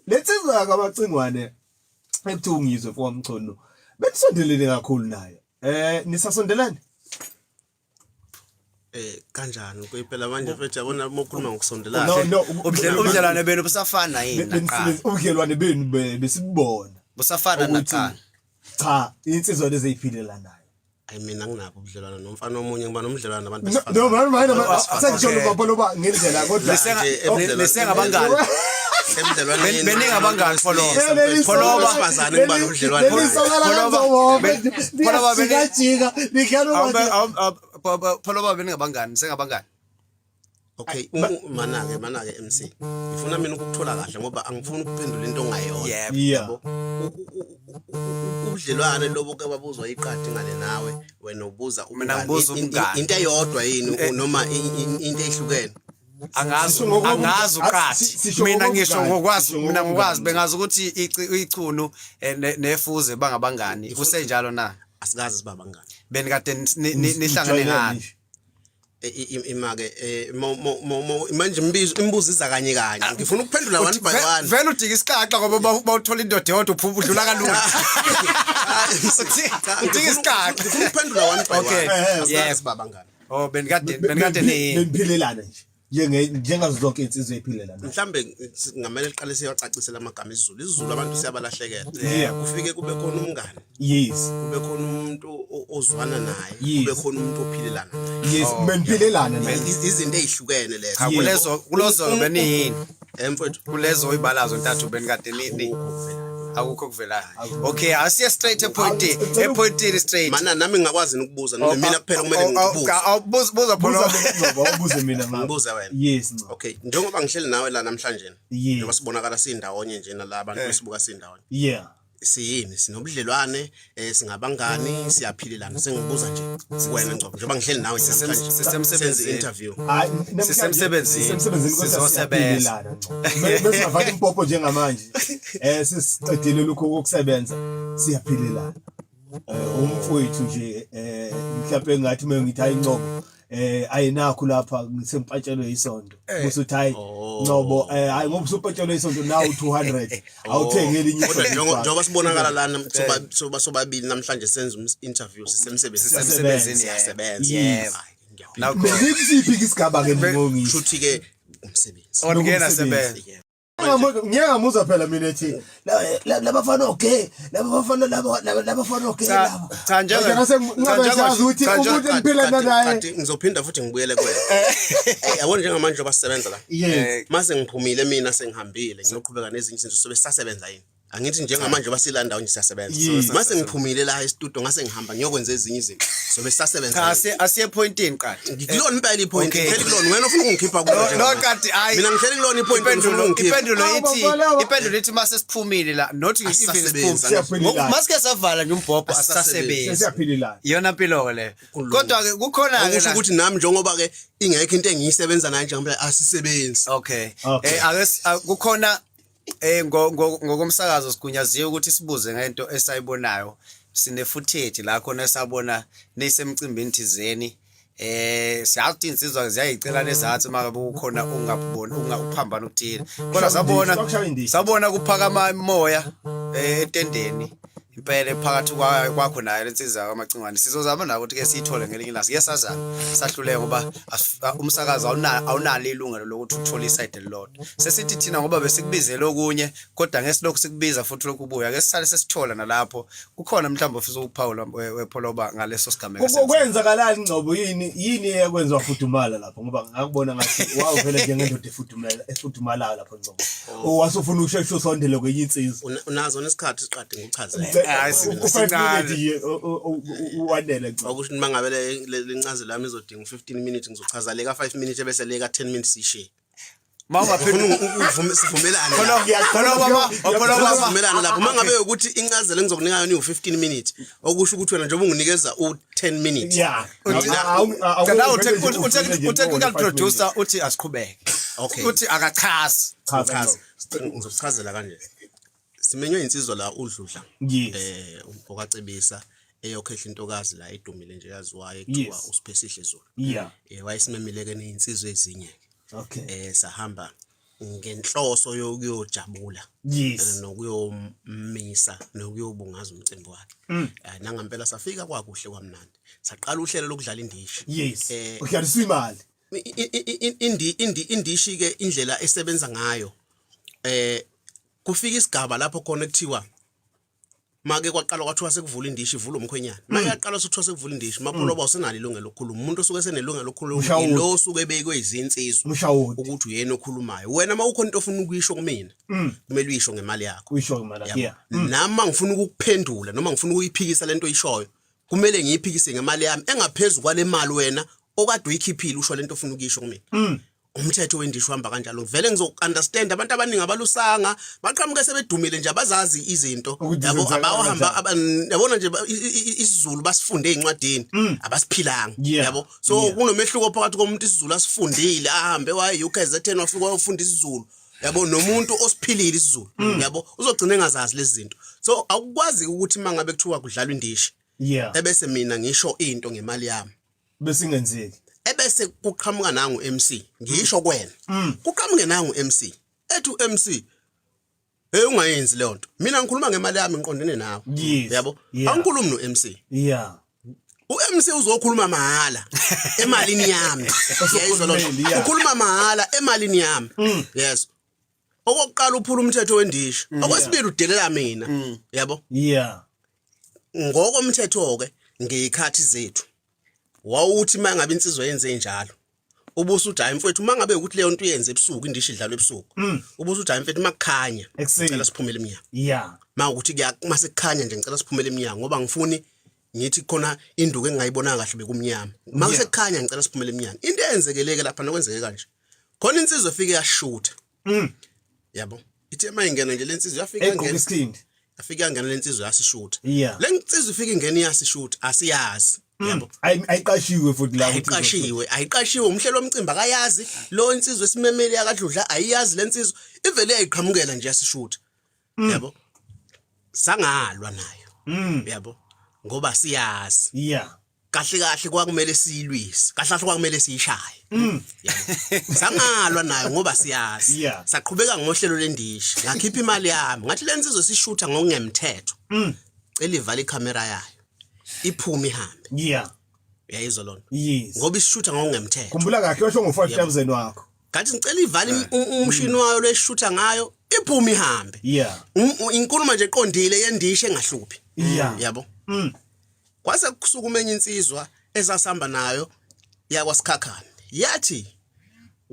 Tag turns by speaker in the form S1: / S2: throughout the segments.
S1: Lensizwa yakwaMacingwane ekuthiwa uNgizwe mfokaMchunu benisondelene kakhulu naye. Nisasondelene?
S2: Kanjani kuyiphela manje mfethu, yabona uma ukhuluma ngokusondelana.
S1: No, no,
S3: Ubudlelwane benu busafana yini naqala?
S1: Ubudlelwane benu besibubona.
S3: Busafana
S1: Ukuthi-
S3: naqala.
S1: Cha, insizwa lezi eyiphilela nayo.
S2: Ayi, mina nginabo ubudlelwane nomfana omunye, ngiba nomdlelwane nabantu
S1: No,
S2: besifazane.
S1: no, man, man,
S2: Abantu
S1: sengisholo
S3: Okay.
S1: baba loba ngendlela kodwa
S2: Nje,
S3: Nisengabangani.
S2: Emdlalwaneni
S3: Beningabangani, Pholo.
S2: wesilisa,
S3: Pholoba.
S2: wesifazane ngiba nobudlelwane naye.
S3: Pholoba,
S1: Jika nidlala
S3: Pholo baba beningabangani, nisengabangani.
S2: Okay, mana-ke mana-ke MC. Ngifuna mina ukukuthola kahle ngoba angifuni ukuphendula into ongayona.
S3: Yebo.
S1: Yeah.
S2: Yabo. Ubudlelwane lobo ke babuzwa iqadi ngale nawe, wena ubuza
S3: Mina
S2: ubungani.
S3: ngibuza ubungani.
S2: Into eyodwa yini noma into ehlukene?
S3: Angazi,
S1: Sisho ngokobu-
S3: angazi uqathi.
S1: sisho
S3: Mina ngisho
S1: ngokobungani,
S3: ngokwazi,
S1: sisho
S3: mina ngokwazi
S1: ngokobungani.
S3: bengazi ukuthi ichunu nefuze bangabangani. Kusenjalo na?
S2: Asikaze sibe abangani.
S3: Benikade nihlangane ngani?
S1: Nje.
S2: Ima-ke manje imibuzo iza kanye kanye. Ngifuna ukuphendula one by one.
S3: Vele udika isiqaqa ngoba bawuthola indoda eyodwa uphuma udlula kalula.
S2: Cha,
S3: Udinga isiqaqa.
S2: Ngifuna ukuphendula one by
S3: Okay.
S2: one. Asikaze
S3: Yebo.
S2: sibe abangani.
S3: Oh, benikade niyini?
S1: Beniphilelana nje. Njengazo zonke insizwa eyiphilela nayo.
S2: Mhlambe ngamele liqale siyacacisela amagama isiZulu. IsiZulu abantu siyabalahlekela.
S1: Yeah.
S2: Kufike kube khona umngane,
S1: Yes.
S2: kube khona umuntu ozwana naye,
S1: Yes.
S2: kube khona umuntu ophilelana naye.
S1: Yes, beniphilelana naye.
S2: Izinto ezihlukene lezo.
S3: Cha, kulezo beniyini?
S2: Mfowethu.
S3: Kulezo oyibalazo ntathu benikade ni akukho okuvelayo. Okay, asiye straight epointini. Epointini straight.
S2: Mana nami ngingakwazi ukubuza noma mina kuphela kumele ngibuze.
S3: Buza, buza Pholo.
S1: Buza Ngcobo, ubuze mina ngapha.
S2: Ngibuze wena.
S1: Yes, Ngcobo.
S2: Okay, njengoba ngihleli nawe la namhlanje.
S1: Yes.
S2: Njengoba sibonakala sindawonye nje nala abantu besibuka sindawonye.
S1: Yeah.
S2: Siyini? Sinobudlelwane, singabangani, siyaphilelana. Sengibuza nje wena Ngcobo, njengoba ngihleli nawe nje namhlanje.
S3: Sisemsebenzini.
S2: Senze interview.
S1: Hayi, namhlanje
S3: Sisemsebenzini.
S1: Sisemsebenzini kodwa
S3: Sizosebenza.
S1: siyaphilelana, Ngcobo. Besingafaka impopo njengamanje. Sesiqedile lokho kokusebenza. Siyaphilelana. Umfowethu nje mhlawumbe ngathi uma ngithi hayi Ngcobo, ayinakho lapha ngisempantshelwe isonto. Bese uthi hayi Ngcobo, hayi ngoba usupantshelwe isonto now 200 awuthenge elinye
S2: Kodwa
S1: isonto.
S2: njengoba sibonakala lana sobabili namhlanje senza interview sisemsebenzini.
S3: Sisemsebenzini,
S2: Siyasebenza.
S3: yebo.
S2: Hayi, ngiyaphila.
S3: Nakho.
S1: Bekusiphi isigaba ke ngongisi?
S2: Shuthi ke umsebenzi.
S3: Ongena
S1: Umsebenzi.
S3: sebenza.
S2: Yeah.
S1: Ngeke ngamuzwa phela mina ethi labafana okay, labafana laba labafana okay
S3: Cha,
S1: laba.
S3: cha,
S1: Manje
S3: cha,
S1: ngabe siyazi ukuthi umuntu empilweni naye.
S2: Kanti ngizophinda futhi ngibuyele kuwena. Yabona njengamanje njengoba sisebenza la.
S1: Yes.
S2: Mase ngiphumile mina sengihambile ngiyoqhubeka nezinye izinto sobe sisasebenza yini? Angithi njengamanje basila ndawo nje siyasebenza.
S1: Yes.
S2: Mase ngiphumile la e-studio ngase ngihamba ngiyokwenza ezinye izinto. Sobe sisasebenza.
S3: Cha,
S2: yini?
S3: asiye epointini qadi.
S2: Ngikulona impela ipoint,
S3: Okay.
S2: ngihleli kulona. Wena ufuna ukungikhipha kulo
S3: No,
S2: njengamanje.
S3: no, kanti hayi.
S2: Mina ngihleli kulona ipoint, ngifuna
S3: Impendulo,
S2: ukungikhipha.
S3: impendulo
S1: Awu,
S3: ithi,
S1: bafana.
S3: impendulo ithi mase siphumile la, not even
S2: Asisasebenzi,
S3: siphumile.
S1: Siyaphilelana.
S3: Masike savala nje umbhobho
S2: Asisasebenzi.
S3: asisasebenzi.
S1: Siyaphilelana.
S3: Iyona mpilo ke leyo.
S2: Kulungile.
S3: Kodwa ke kukhona ke
S2: Okusho
S3: la.
S2: ukuthi nami njengoba ke ingekho into engiyisebenza nayo njengoba asisebenzi.
S3: Okay.
S1: Okay.
S3: Ake kukhona ngokomsakazo sigunyaziwe ukuthi sibuze ngento esayibonayo. Sine footage la khona esabona nisemcimbini thizeni. Siyazi ukuthi insizwa ziyayicela nezathi uma ngabe kukhona ungakuboni ungakuphambana okuthile. Kodwa
S1: Kwakushaya indishi.
S3: sabona kuphakama imoya etendeni. Impela phakathi kwakho naye lensizwa kaMacingwane. Sizozama nako ukuthi ke siyithole ngelinye ilanga. Sike sazama sahluleka ngoba umsakazo awunalo ilungelo lokuthi uthole iside elilodwa. Sesithi thina ngoba besikubizele okunye kodwa ngesilokhu sikubiza futhi lokhu ubuya ke sisale sesithola nalapho kukhona mhlawumbe ofisa ukuphawula wepholoba ngaleso sigameko esenzeka.
S1: Kwenzakalani Ngcobo, yini eyakwenziwa fudumala lapho ngoba ngakubona ngathi wawuvele njengendoda efudumalayo lapho Ngcobo. Wasufuna usheshe usondele kwenye insizwa.
S2: Unazo nesikhathi siqade ngikuchazele.
S3: Hayi,
S1: U-five
S3: sincane.
S1: minute nje, uwanele Ngcobo.
S2: Okusho ukuthi mangabe le ncazelo yami izodinga u-15 minutes ngizochaza le ka-5 minutes bese le ka-10 minutes ishiye.
S3: Ma ungaphendula
S2: Ufuna sivumelane
S3: Khona
S2: lapho.
S3: khona baba, khona baba.
S2: Sivumelane lapho. Uma ngabe ukuthi incazelo engizokunika yona iwu-15 minutes, okusho ukuthi wena njengoba unginikeza u-10 minutes.
S1: Yeah.
S2: Mina-
S3: Cha, nawe u-technical producer uthi asiqhubeke.
S2: Okay.
S3: Uthi akachazi.
S1: Chaza.
S2: Chaza. Ngizokuchazela kanje. Simenywe insizwa la uDludla.
S1: Yes.
S2: Okacebisa eyokhehla intokazi la edumile nje yaziwayo ekuthiwa uSiphesihle Zulu. Wayesimemile ke nezinsizwa ezinye. Sahamba ngenhloso yokuyojabula. Nokuyomisa nokuyobungaza umcimbi wakhe. Nangampela safika kwakuhle kwamnandi. Saqala uhlelo lokudlala indishi.
S1: Udlaliswa imali.
S2: Indishi ke indlela esebenza ngayo kufika isigaba lapho khona ekuthiwa make kwaqala kwathiwa sekuvula indishi ivula umkhwenyana. Make yaqala sokuthiwa sekuvula indishi Mapholoba usenalo ilungelo lokukhuluma. Umuntu osuke esenelungelo lokukhuluma ilo osuke ebekwe izinsizwa ukuthi uyena okhulumayo. Wena uma ukhona into ofuna ukuyisho kumina kumele uyisho ngemali yakho.
S1: Uyisho ngemali yakho. Yeah.
S2: Nami mangifuna ukukuphendula noma ngifuna ukuyiphikisa lento oyishoyo kumele ngiyiphikise ngemali yami engaphezulu kwale mali wena okade uyikhiphile usho lento ofuna ukuyisho kumina. Umthetho wendisho uhamba kanjalo. Vele ngizoku-understand abantu abaningi abalusanga baqhamuke sebedumile nje abazazi izinto yabo abawahamba yabona nje isiZulu basifunde ezincwadini abasiphilanga yabo. So kunomehluko phakathi komuntu isiZulu asifundile ahambe waye UKZN wafika wayofunda isiZulu yabo nomuntu osiphilile isiZulu yabo uzogcina engazazi lezi zinto. So akukwazi ukuthi mangabe kuthiwa kudlalwa indishi ebese mina ngisho into ngemali yami
S1: bese ingenzeki
S2: ebese kuqhamuka nangu MC ngisho kuwena kuqhamuke nangu MC ethi uMC hey ungayenzi leyo nto mina ngikhuluma ngemali yami ngiqondene nawe yabo angikhulumi no MC uMC uzokhuluma mahala emalini yami yayizwa lo ukhuluma mahala emalini yami yes okokuqala uphula umthetho wendishi okwesibili udelela mina yabo ngokomthetho ke ngezikhathi zethu wawuthi mangabe insizwa yenze njalo ubusuthi hayi mfowethu mangabe ukuthi leyo nto uyenze ebusuku indishi idlalwa ebusuku ubusuthi hayi mfethu makukhanya ngicela siphumele eminyango mawukuthi kuya mase kukhanya nje ngicela siphumele eminyango ngoba ngifuni ngithi khona induku engingayibonanga kahle bekumnyama mase kukhanya ngicela siphumele eminyango into eyenzekeleke lapha nokwenzeke kanje khona insizwa efike yashutha yabo ithe mayingena nje lensizwa yafika
S1: yangena isithindi
S2: afike yangena lensizwa yasishutha le nsizwa ifike ingena iyasishutha asiyazi
S1: yabo ayiqashiwe futhi la
S2: ayiqashiwe ayiqashiwe umhlelo womcimbi akayazi lo insizwa esimemeli yakadludla ayiyazi lensizwa ivele yayiqhamukela nje yasishutha yabo sangalwa nayo yabo ngoba siyazi kahle kahle kwakumele siyilwise kahle kahle kwakumele siyishaye sangalwa nayo ngoba siyazi saqhubeka ngohlelo lendishi ngakhipha imali yami ngathi lensizwe sishutha ngokungemthetho cela ivale ikhamera yayo iphume ihambe uyayizwa lona ngoba isishutha ngokungemthetho
S1: khumbula kahle washo ngo5000 wakho
S2: ngathi ngicela ivale umshini wayo leshutha ngayo iphume ihambe inkulumo nje eqondile yendishi engahluphi yabo kwase kusukuma enye insizwa esasihamba nayo yakwaSikhakhane yathi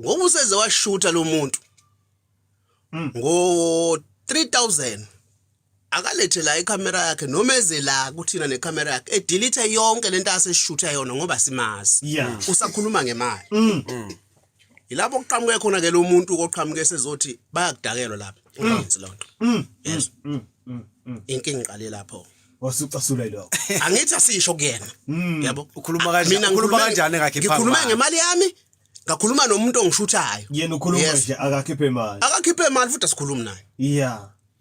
S2: ngoba useze washutha lo muntu ngo 3000 akalethe la ikhamera yakhe noma eze la kuthina nekhamera yakhe edelete yonke lento aseshutha yona ngoba simazi usakhuluma ngemali yilapho kuqhamuke khona ke lo muntu oqhamuke sezothi bayakudakelwa lapha ungayenzi lonto yes inkinga iqale lapho
S1: wasucasula yilokho
S2: angithi asisho kuyena yabo
S3: ukhuluma kanjani ukhuluma kanjani
S2: engakhipha ngikhuluma ngemali yami ngakhuluma nomuntu ongishuthayo
S1: yena ukhuluma nje akakhiphe imali
S2: akakhiphe imali futhi asikhulumi naye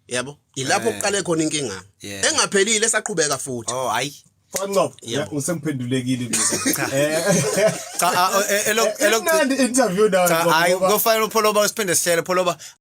S2: yabo ilapho kuqale khona inkinga engaphelile saqhubeka futhi
S3: oh hayi
S1: Fanqob usengiphendulekile mina
S3: cha
S1: elo elo interview
S3: nawe cha hayi kufanele uPholoba siphinde sihlele Pholoba.